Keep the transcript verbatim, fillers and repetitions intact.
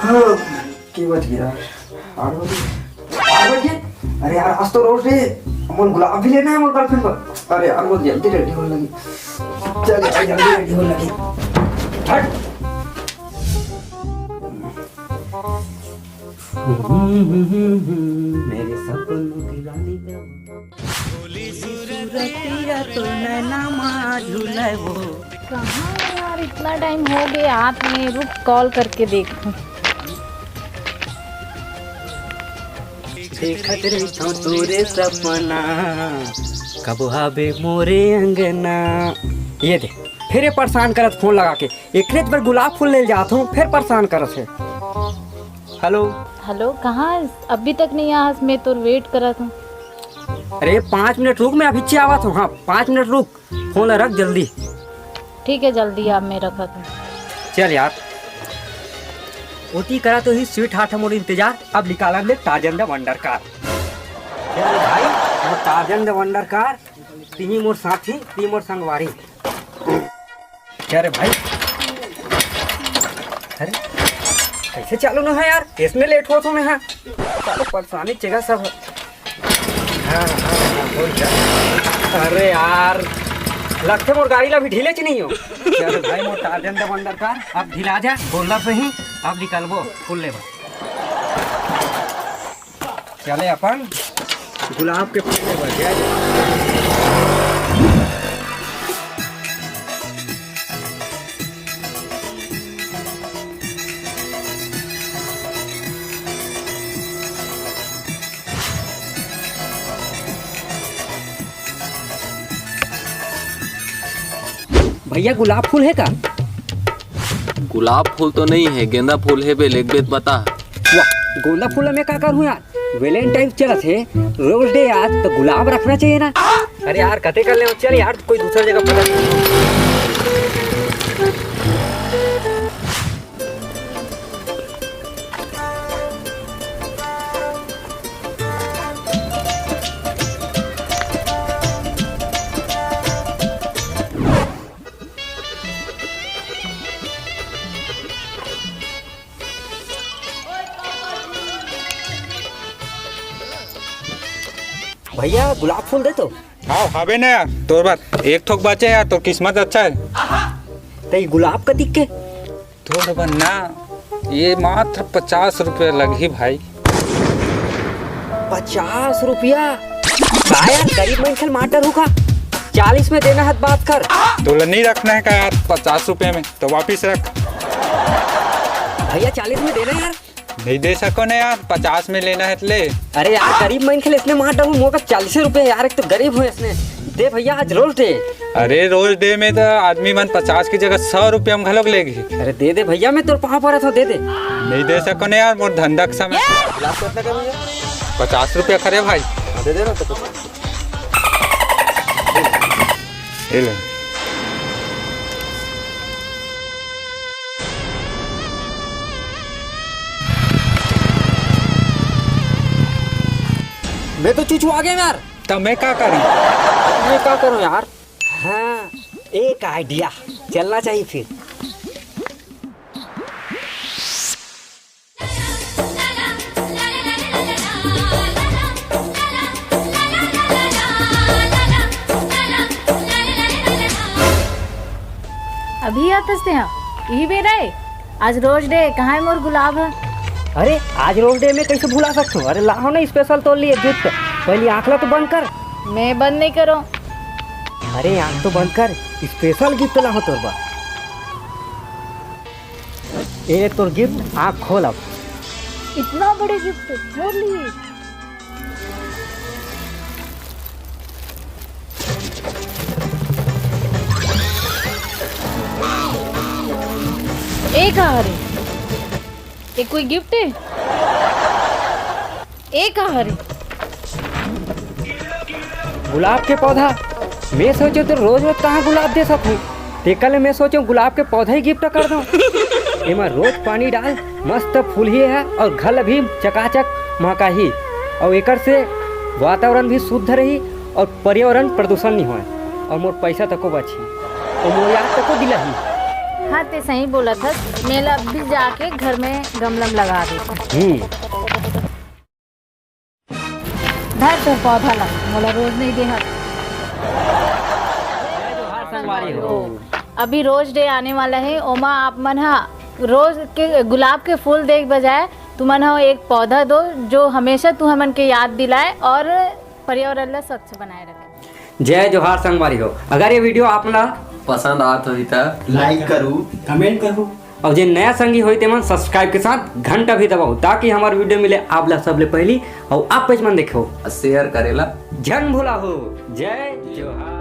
हाँ, के बज गया? आठ बजे। आठ बजे? अरे यार, आज तो रोज डे। अमन, गुलाब भी लेना है मोर गर्लफ्रेंड बर। अरे यार, वो जल्दी रेडी होने लगी। चल यार, जल्दी रेडी होने लगी। हट। मेरे सपनों की रानी का। कहाँ यार, इतना टाइम हो गया, आत नहीं, रुक, कॉल करके देखूं। देखत रहिथौं तोरे सपना, कब आबे मोरे अंगना। ये दे, फिर ये परेशान करत फोन लगा के। एकरेच बर गुलाब फूल ले जात हूँ, फिर परेशान करत हे। हेलो। हेलो, कहाँ हस? अभी तक नहीं आया हस, मैं तोर वेट करत हूँ। अरे पाँच मिनट रुक, मैं अभी आवत हूँ। हाँ, पाँच मिनट रुक, फोन ला रख जल्दी। ठीक है, जल्दी आ, मैं रखत हूँ। चल यार, ओती करा तो ही स्वीट हार्ट मोर इंतजार। अब निकालन दे टार्जन द वंडर कार। चल भाई, वो टार्जन द वंडर कार, तिही मोर साथी, तिही मोर संगवारी। क्या रे भाई? अरे, कैसे चालू ना है यार? इसमें लेट हो तो मैं, हाँ। साले परेशानी चेगा सब। हाँ, हाँ, हाँ, बोल क्या? अरे यार, लगथे मोर गाड़ी ला भी ढीले च नहीं हो। क्या रे भाई, मोर टार्जन द वंडर कार, अब ढीला जा, बोलना सही, अब निकलबो, फूल लेबो। चले अपन गुलाब के फूल ले बर जाए। भैया, गुलाब फूल है का? गुलाब फूल तो नहीं है, गेंदा फूल है बे, लेगबे त बता। वाह, गोंदा फूल में का करूँ यार? वैलेंटाइन चलत हे, रोज डे आज, तो गुलाब रखना चाहिए ना। अरे यार, कते कर ले, चल यार, कोई दूसरा जगह पता। भैया, गुलाब फूल दे तो। हाँ, हवे ना यार, तोर बर एक ठोक बाचे यार, तोर किस्मत अच्छा है। ते गुलाब कतिक के? तोर बर ना, ये मात्र पचास रुपया लगही भाई। पचास रुपया? का यार, गरीब मनखे ल मार डरहू का? चालीस में देना है त बात कर। तोला नहीं रखना है का यार पचास रुपया में? तो वापिस रख। भैया, चालीस में देना यार। नहीं दे सको ना यार, पचास में लेना है त ले। अरे यार, गरीब मनखे ल इसने मार डरहू, मोर करा चालीस रुपया यार, एक तो गरीब हूँ इसने। दे भैया, आज रोज डे। अरे रोज डे में तो आदमी मन पचास की जगह सौ रुपया में घलोक लेगी। अरे दे दे भैया, मैं तोर पाँव परत हूँ, दे दे। नहीं दे सको ना यार, मोर धंधा के समय। गिलास कितना का भैया? पचास रुपया खरे भाई। हाँ, दे दे ना तो। ये ले। मैं तो चुचू आ गया यार। तो मैं का करूं? मैं का करूं यार? हाँ, एक आइडिया, चलना चाहिए फिर। अभी आतस तेहा, इही बेरा ए? आज रोज डे, कहाँ है मोर गुलाब है? अरे, आज रोज डे में कैसे भुला सकथो? अरे, लाहो ना, स्पेशल तोर लिए गिफ्ट। पहली आँख ला तो बंद कर। मैं बंद नहीं करो। अरे, आँख तो बंद कर, स्पेशल गिफ्ट लाहो तोर बर। ए तोर गिफ्ट, आँख खोल अब। इतना बड़े गिफ्ट मोर लिए? ए का हरे? ए कोई गिफ्ट है? ए का हरे? गुलाब के पौधा। मैं सोचेंव तो रोज रोज कहाँ गुलाब दे सकूँ, तेकर ले मैं सोचेंव गुलाब के पौधा ही गिफ्ट कर दो। एमा रोज पानी डाल, मस्त फूलही है और घर भी चकाचक महकाही और एकर से वातावरण भी शुद्ध रही और पर्यावरण प्रदूषण नहीं होय और मोर पैसा तको बचही और मोर याद तको दिलाही। हाँ, ते सही बोलत हस। मैं ला अभी जाके घर में गमला में लगा देथंव। हम्म। धर तोर पौधा ला, मोला रोज नहीं देहत। जोहार संगवारी हो। अभी रोज डे आने वाला है, ओमा आप मन हा रोज के गुलाब के फूल दे के बजाय तुमन हा एक पौधा दो, जो हमेशा तुमन के याद दिलाए और पर्यावरण ला स्वच्छ बनाए रखे। जय जोहार संगवारी हो। अगर ये वीडियो आप ला पसंद आत होही त लाइक करू। कमेंट करू। और जे नया संगी होई तेमन सब्सक्राइब के साथ घंटा भी दबाओ, ताकि हमार वीडियो मिले आप ला सबले पहली और आप पेज मन देखो। शेयर करेला झन भूला हो। जय जोहार।